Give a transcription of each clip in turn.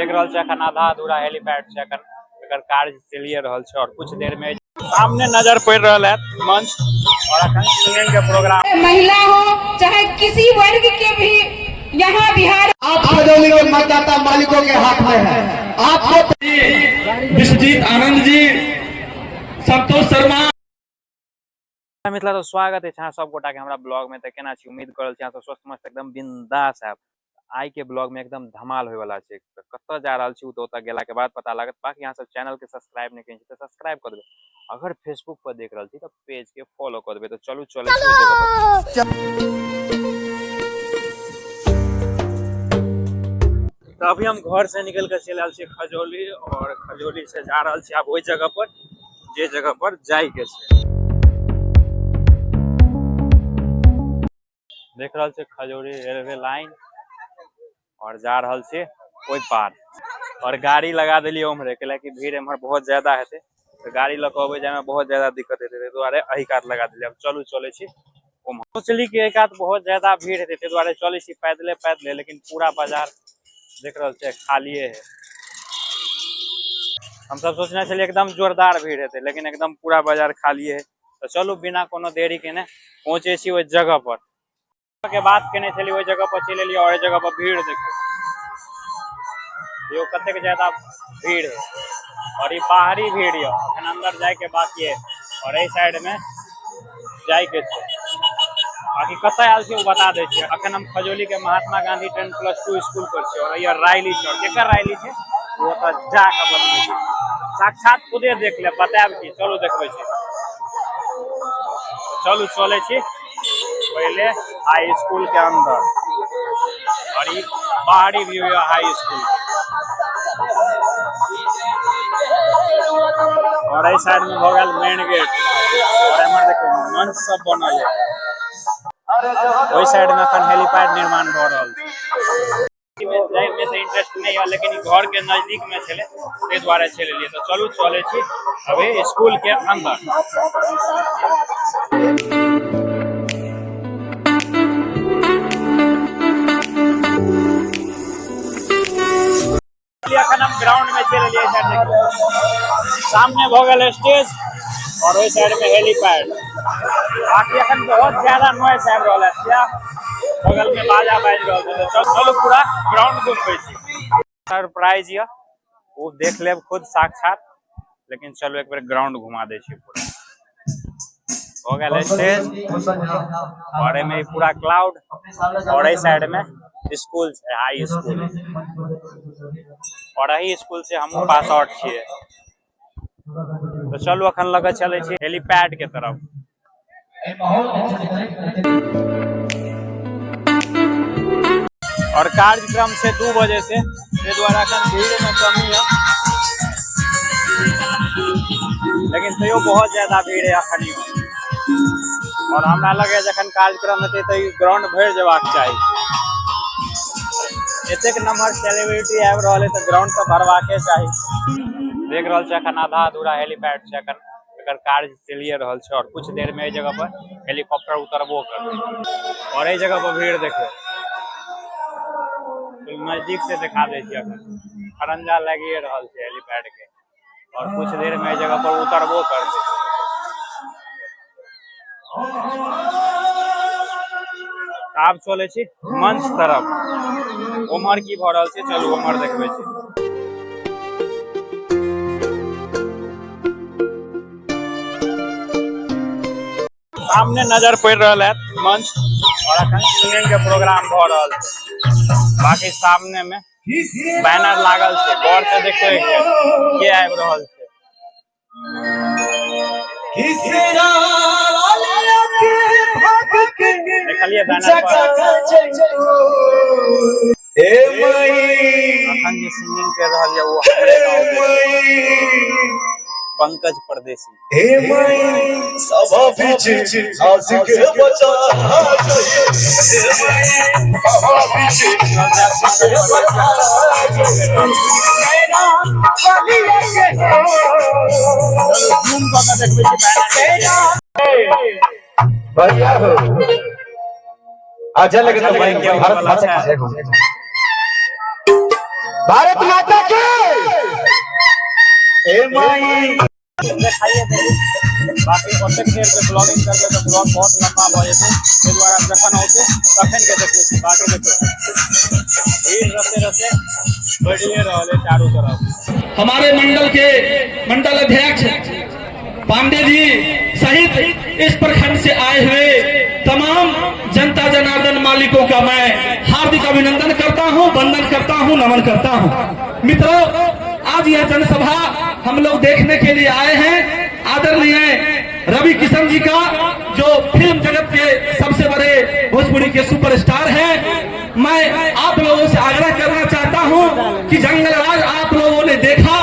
देख रहल छै अखन आधा अधूरा हेलीपैड छै, अखन एकर कार्य चलिए रहल छै और कुछ देर में सामने नजर पड़ रहल है मंच और अखन सिंगिंग के प्रोग्राम। महिला हो चाहे किसी वर्ग के भी यहाँ बिहार आप खजौली के मतदाता मालिकों के हाथ में है। आपको विश्वजीत आनंद जी, संतोष शर्मा। मिथिला तो स्वागत है अहाँ सब गोटा के हमरा ब्लॉग में। तो केना छी, उम्मीद करल छी अहाँ सब स्वस्थ मस्त एकदम बिंदास हैब। आइ के ब्लॉग में एकदम धमाल होय वाला छै। तो कतऽ जा रहल छी ओ तो ओतऽ गेला के बाद पता लागत। बाकी अहाँ सब चैनल के सब्सक्राइब नहि केने छी तऽ सब्सक्राइब कऽ देबै, अगर फेसबुक पर देख रहल छी तऽ पेज के फॉलो कऽ देबै। तऽ चलू चलै छी ओहि जगह पर। तऽ अभी हम घर से निकल के चलि आयल छी खजौली और खजौली से जा रहल छी आब ओहि जगह पर जे जगह पर जाय के छै। देख रहल छी खजौली रेलवे लाइन और जा रहल छी ओहि पार और गाड़ी लगा देलियै उम्हरे, कैला कि भीड़ एम्हर बहुत ज्यादा हेतै तऽ गाड़ी लऽ कऽ अबै जायमे बहुत ज्यादा दिक्कत हेतै, ताहि दुआरे एहि कात लगा देलियै। आब चलू चलै छी उम्हर। सोचली कि एहि कात बहुत ज्यादा भीड़ हेतै ताहि दुआरे चलै छी पैदले पैदले, लेकिन पूरा बाजार देख रहल छियै खालिए है। हमसब सोचने छलियै एकदम जोरदार भीड़ हेतै, लेकिन एकदम पूरा बाजार खालिए है। तऽ चलू बिना कोनो देरी केने पहुँचे छी ओहि जगह पर के बात केने छलियै, ओहि जगह पर चलि एलियै और एहि जगह पर भीड़ देखियौ, देखियौ कतेक ज्यादा भीड़ है और ई बाहरी भीड़ यऽ, अखन अंदर जाय के बाकी है और एहि साइड में जाय के छै। बाकी कतऽ आयल छी ओ बता दै छी। अखन हम खजौली के महात्मा गांधी 10+2 स्कूल पर छी और एहि रैली छै और केकर रैली छै ओ ओतऽ जा कऽ बतबै छी, साक्षात खुदे देख लेब, बतायब की। चलू देखबै छी, चलू चलै छी पहिले हाई स्कूल के अंदर और ई बाहरी व्यू है हाई स्कूल के। और एहि साइड में भऽ गेल मेन गेट और एम्हर देखो मंच सब बनल है। ओहि साइड में अखन हेलीपैड निर्माण भऽ रहल छै। जाय में तऽ इंटरेस्ट नहीं है, लेकिन घर के नजदीक में छलै ताहि दुआरे चलि एलियै। तऽ चलू चलै छी अभी स्कूल के अंदर। अखन हम ग्राउंड में चलि एलियै। साइड देखियौ सामने भऽ गेल स्टेज और ओहि साइड में हेलीपैड। बाकी अखन बहुत ज्यादा नॉइस आबि रहल है, किया बगल में बाजा बाजि रहल छै। तऽ चलू पूरा ग्राउंड घुमबै छी। सरप्राइज यऽ ओ देख लेब खुद साक्षात, लेकिन चलू एक बेर ग्राउंड घुमा दै छी। पूरा हो गेल स्टेज और एहिमे पूरा क्लाउड और एहि साइड में स्कूल छै, हाई स्कूल, और एहि स्कूल से हमहूँ पास आउट छियै। तऽ चलू अखन लऽ कऽ चलै छी हेलीपैड के तरफ। और कार्यक्रम छै 2 बजे से, ताहि दुआरे अखन भीड़ में कमी है, लेकिन तैयो बहुत ज्यादा भीड़ है अखन। और हमरा लगे जखन कार्यक्रम हेतै तऽ ई ग्राउंड भरि जेबाक चाही। एतेक नम्हर सेलिब्रिटी आबि रहल है तऽ ग्राउंड तऽ भरबाके चाही। देख रहल छै अखन आधा अधूरा हेलीपैड छै, अखन एकर कार्य चलिए रहल छै और कुछ देर में एहि जगह पर हेलीकॉप्टर उतरबो करतै। और एहि जगह पर भीड़ देखियौ, नजदीक से देखा दै छी, अखन खरंजा लागिए रहल छै हेलीपैड के और कुछ देर में एहि जगह पर उतरबो करतै। आब चलै छी मंच तरफ, उम्हर की भऽ रहल छै चलू उम्हर देखबै छी। सामने नजर पड़ि रहल है मंच और अखन सिंगिंग के प्रोग्राम भऽ रहल छै। बाकी सामने में बैनर लागल छै, गौर से देखियौ एक बेर के आबि रहल छै। देखलियै बैनर पर अखन जे सिंगिंग कर रहल ये वो हमरे गांव के छै, पंकज परदेसी। जूम कऽ के देखबै छी बैनर। बढ़िया हो अच्छा लगे तो भाई भारत भाषा। भारत माता की। ए माई देखाइए देबै। बाकी ओतेक देर जे ब्लॉगिंग करबै तऽ ब्लॉग बहुत लम्बा भऽ जेतै, ताहि दुआरे हम जखन औतै तखन के देखबै छी। बाकी देखियौ, भीड़ रसे रसे बढ़िए रहल है चारू तरफ। हमारे मंडल के मंडल अध्यक्ष पांडे जी सहित इस प्रखंड से आए हुए तमाम जनता जनार्दन मालिकों का मैं हार्दिक अभिनंदन करता हूं, वंदन करता हूं, नमन करता हूं। मित्रों, आज यह जनसभा हम लोग देखने के लिए आए हैं आदरणीय रवि किशन जी का, जो फिल्म जगत के सबसे बड़े भोजपुरी के सुपरस्टार हैं। मैं आप लोगों से आग्रह करना चाहता हूं कि जंगल राज आप लोगों ने देखा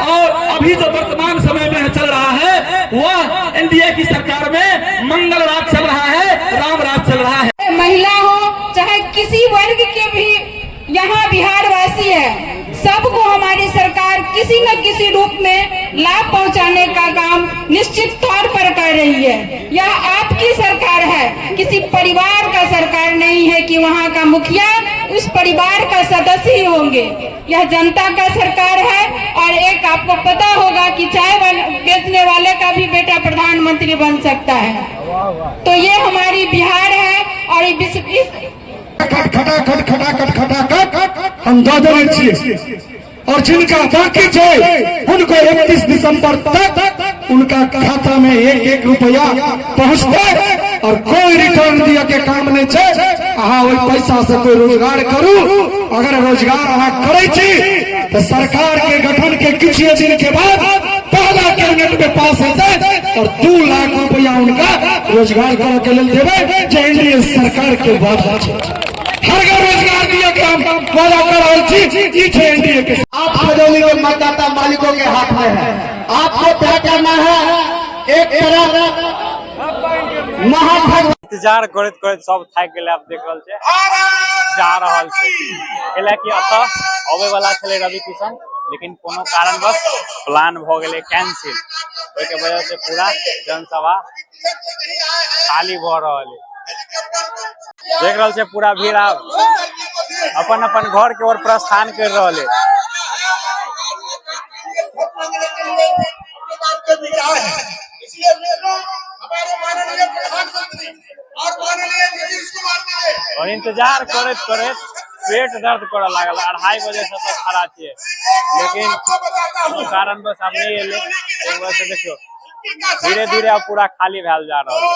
और अभी जो वर्तमान समय में चल रहा है, वह एनडीए की सरकार में मंगल राज चल रहा है, राम राज चल रहा है। महिला हो, चाहे किसी वर्ग के भी यहाँ बिहारवासी है, सबको हमारी सरकार किसी न किसी रूप में लाभ पहुंचाने का काम निश्चित तौर पर कर रही है। यह आपकी सरकार है, किसी परिवार का सरकार नहीं है कि वहाँ का मुखिया उस परिवार का सदस्य ही होंगे। यह जनता का सरकार है और एक आपको पता होगा कि चाय बेचने वाले का भी बेटा प्रधानमंत्री बन सकता है। तो ये हमारी बिहार है और ये इस खट खटाखट खटाखट खटाखट हम दऽ देने छियै और जिनका बाकी छै, उनको 31 दिसंबर तक उनका खाता में एक एक रुपया पहुंचते और कोई रिटर्न दिया के काम नहीं छै। अहाँ ओहि पैसा से कोई रोजगार करू। अगर रोजगार अहाँ करै छी तऽ सरकार के गठन के किछु दिन के बाद पहला कैबिनेट में पास हेतै और 2 लाख रुपया उनका रोजगार करे के लेल देबै, जे एनडीए सरकार के वादा छै। हर घर रोजगार दिया के हम वादा कर रहल छी। ई छै एनडीए के। आप खजौली के मतदाता मालिकों के हाथ में है। आपको तय करना है, एक तरफ महाठग इंतजार करैत करैत सब थाकि गेलै। आब देख रहल छै, जा रहल छै, कैला कि एतऽ अबै वाला छलै रवि किशन, लेकिन कोनो कारणवश प्लान भऽ गेलै कैंसिल। ओहिके वजह से पूरा जनसभा खाली भऽ रहल है। देख रहल छै, पूरा भीड़ आब अपन अपन घर के ओर प्रस्थान कर रहल है। इसलिए मित्रों, हमारे माननीय प्रधानमंत्री और माननीय नीतीश कुमार जी और इंतजार करैत करैत पेट दर्द करऽ लागल। 2:30 बजे से तक खड़ा छियै, लेकिन आपको बताता हूँ, कोनो कारणवश आब नहि एलै। एहि वजह से देखियौ, धीरे धीरे अब पूरा खाली भेल जा रहल है।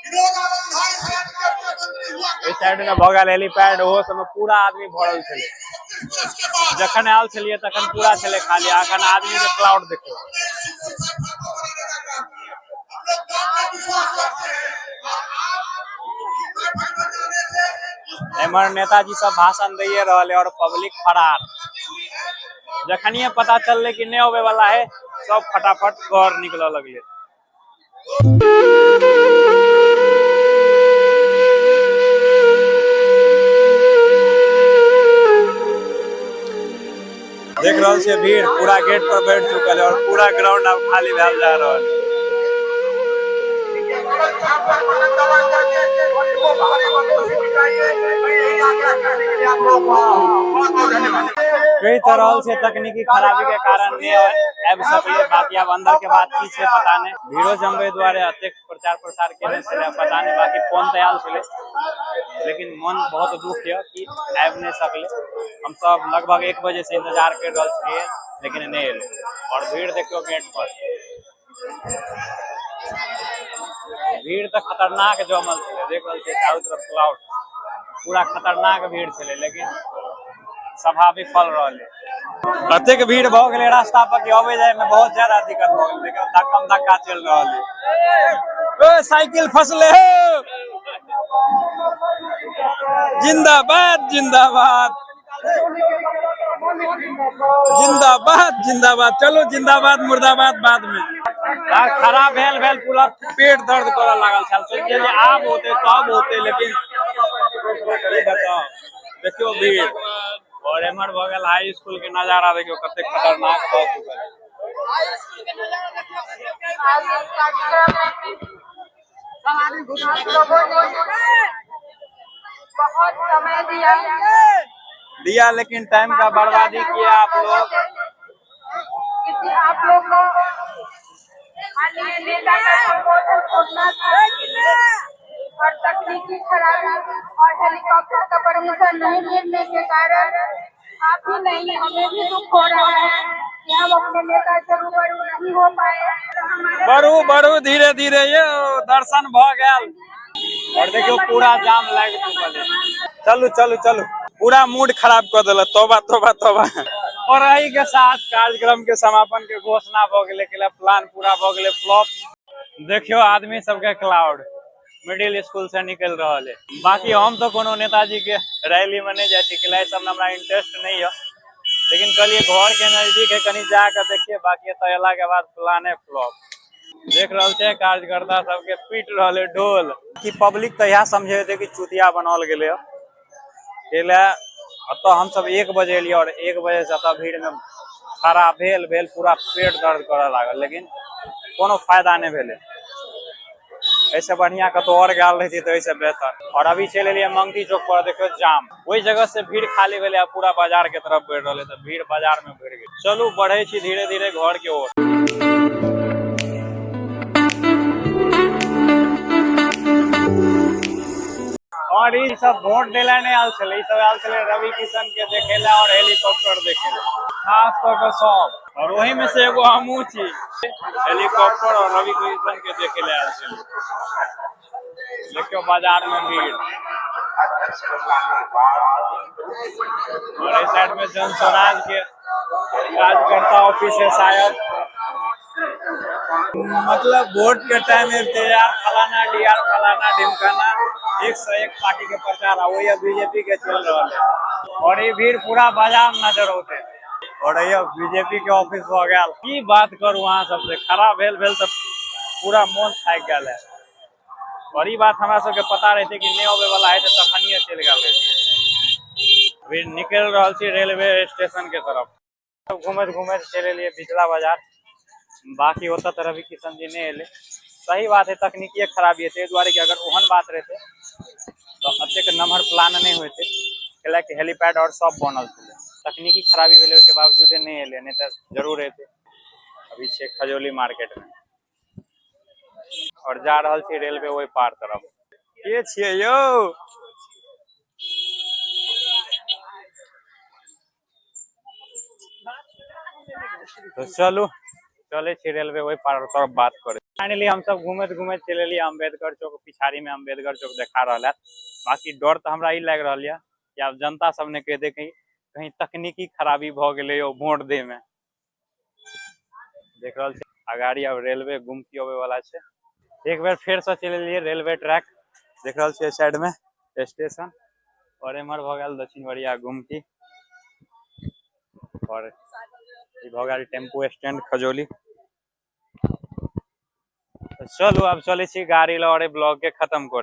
विनोद आनंद भाई साहब के मुख्यमंत्री हुआ एहि साइड में भऽ गेल हेलीपैड, ओहो सबमे पूरा आदमी भरल छलै। 31 वर्ष के बाद जखन आयल छलियै तखन पूरा छलै खाली, अखन आदमी के क्राउड देखियौ। हम लोग काम में विश्वास करते हैं और आप भाई बनाने से उस एम्हर नेताजी सब भाषण दैये रहल है और पब्लिक फरार। जखनिये पता चललै कि नहि अबै वाला है, सब फटाफट घर निकलऽ लगलै। देख रहल छियै, भीड़ पूरा गेट पर बैठ चुकल है और पूरा ग्राउंड अब खाली भेल जा रहल है। पर बटन दबा करके उनको भारी मतों से जिताइए। मैं यही आग्रह करने के लिए आप लोगों को बहुत बहुत धन्यवाद। कहि तऽ रहल छै, तकनीकी खराबी के कारण नहि आबि सकलै। बाकी आब अंदर के बात की छै, पता नहि। भीड़ो जमबै दुआरे एतेक प्रचार प्रसार केने छलै, पता नहि। बाकी फोन तऽ आयल छलै, लेकिन मन बहुत दुख यऽ कि आबि नहि सकलै। हम सब लगभग 1 बजे से इंतजार करि रहल छलियै, लेकिन नहि एलै। और भीड़ देखियौ गेट पर, भीड़ तऽ खतरनाक जमल छलै। देख रहल छियै, चारू तरफ क्राउड, पूरा खतरनाक भीड़ छलै, लेकिन सभा विफल रहलै। कतेक भीड़ भऽ गेलै रास्ता पर कि अबै जाय में बहुत ज्यादा दिक्कत भऽ गेलै। देखियौ, धक्कम धक्का चलि रहल है। ओ साइकिल फसले हो। जिंदाबाद, जिंदाबाद, जिंदाबाद, जिंदाबाद। चलो, जिंदाबाद मुर्दाबाद बाद में। यार, खराब भेल भेल पूरा पेट दर्द करऽ लागल छल। सोचलियै जे आब होते तब होते, लेकिन की बताउ। देखियौ भीड़। और एम्हर भऽ गेल हाई स्कूल के नजारा। देखियौ, कतेक खतरनाक भऽ चुकल है। बहुत समय दिया। दिया, लेकिन टाइम का बर्बादी किया आप लोग। किसी आप लोग को माननीय नेता का संबोधन सुनना था और तकनीकी खराबी और हेलीकॉप्टर का परमिशन नहीं मिलने के कारण आप ही नहीं, हमें भी दुख हो रहा है कि हम अपने नेता से रूबरू नहीं हो पाए। हमारे बढ़ू बढ़ू धीरे धीरे, ये दर्शन भ गेल। और देखियो पूरा जाम लागि चुकल है। चलू चलू चलू, पूरा मूड खराब कर देलक, तौबा तौबा तौबा। और एही के साथ कार्यक्रम के समापन के घोषणा भ गेलै, के प्लान पूरा भ गेलै फ्लॉप। देखियो आदमी सबके क्लाउड मिडिल स्कूल से निकल रहल है। बाकी हम तो कोनो नेताजी के रैली में नहीं जाइ छी, के सब में हमरा इंटरेस्ट नहीं है, लेकिन कहलिए घर के नजदीक है, कहीं जाके देखिए। बाकी एतऽ एला के बाद प्लाने फ्लॉप। देख रहल छै कार्यकर्ता सबके पीट रहल है ढोल, कि पब्लिक तऽ इएह समझे हेतै कि चुतिया बनाओल गेलै हँ। एहि एतऽ हमसब 1 बजे एलियै और 1 बजे से एतऽ भीड़ में खड़ा भेल भेल पूरा पेट दर्द करऽ लागल, लेकिन कोनो फायदा नहि भेलै। एहिसँ बढ़िया कतौ और गेल रहितियै तऽ एहिसँ बेहतर। और अभी चलि एलियै मंगती चौक पर, देखियौ जाम, ओहि जगह से भीड़ खाली भेलै आ पूरा बाजार के तरफ बढ़ि रहलै, तऽ भीड़ बाजार में बढ़ि गेल। चलू बढ़ै छी धीरे धीरे घर के ओर। और ई सब वोट देला नहीं आयल छलै, ई सब आयल छलै रवि किशन के देखे ला और हेलीकॉप्टर देखे ला, खास कऽ के सब। और ओही में से एगो हमहूँ छी, हेलीकॉप्टर और रवि किशन के देखे ला आयल छलै। देखियौ बाजार में भीड़, और एहि साइड में जन स्वराज के कार्यकर्ता ऑफिस है शायद। मतलब वोट के टाइम में तैयार फलाना डीआर फलाना ढिमकाना, एक से एक पार्टी के प्रचार, आ वही बीजेपी के चल रहा है। और ये भीड़ पूरा बाजार में नजर होते। और ये बीजेपी के ऑफिस हो गया। की बात करू अहाँ सबसे, खड़ा भेल भेल तऽ पूरा मोन थाकि गेल है। और ई बात हमरा सबके पता रहते कि नहीं अबे वाला है तऽ तखनिये चलि गेल रहते। अभी निकलि रहल छी रेलवे स्टेशन के तरफ। घूमैत घूमैत चलि एलियै बिचला बाजार। बाकी ओतऽ तऽ रवि किशन जी नहि एलै। सही बात है, तकनीकीय खराबी है, ताहि दुआरे कि अगर ओहन बात रहते तऽ एतेक नमहर प्लान नहि होइते, कैलाकि हेलीपैड और सब बनल छलै। तकनीकी खराबी भेलै, ओहिके बावजूदे नहि एलै, नहि तऽ जरूर एतै। अभी छियै खजौली मार्केट में और जा रहल छी रेलवे ओहि पार तरफ। के छियै यौ? तो चलू चले छी रेलवे ओहि पार तरफ बात करे। फाइनली हम सब घूमैत घूमैत चलि एलियै अम्बेडकर चौक। पिछाड़ी में अम्बेडकर चौक देखा रहल है। बाकी डर तऽ हमरा ई लागि रहल यऽ कि आब जनता सब ने कहि दे कहीं कहीं तकनीकी खराबी भऽ गेलै यौ वोट दै में। देख रहल छी अगाड़ी आब रेलवे गुमती अबै वाला छै। एक बेर फेर से चलि एलियै रेलवे ट्रैक। देख रहल छियै साइड में स्टेशन और एम्हर भऽ गेल दक्षिणवरिया गुमती और ई भऽ गेल टेम्पू स्टैंड खजौली। चलू आब चलै छी गाड़ी लऽ और ब्लॉग के खत्म करै।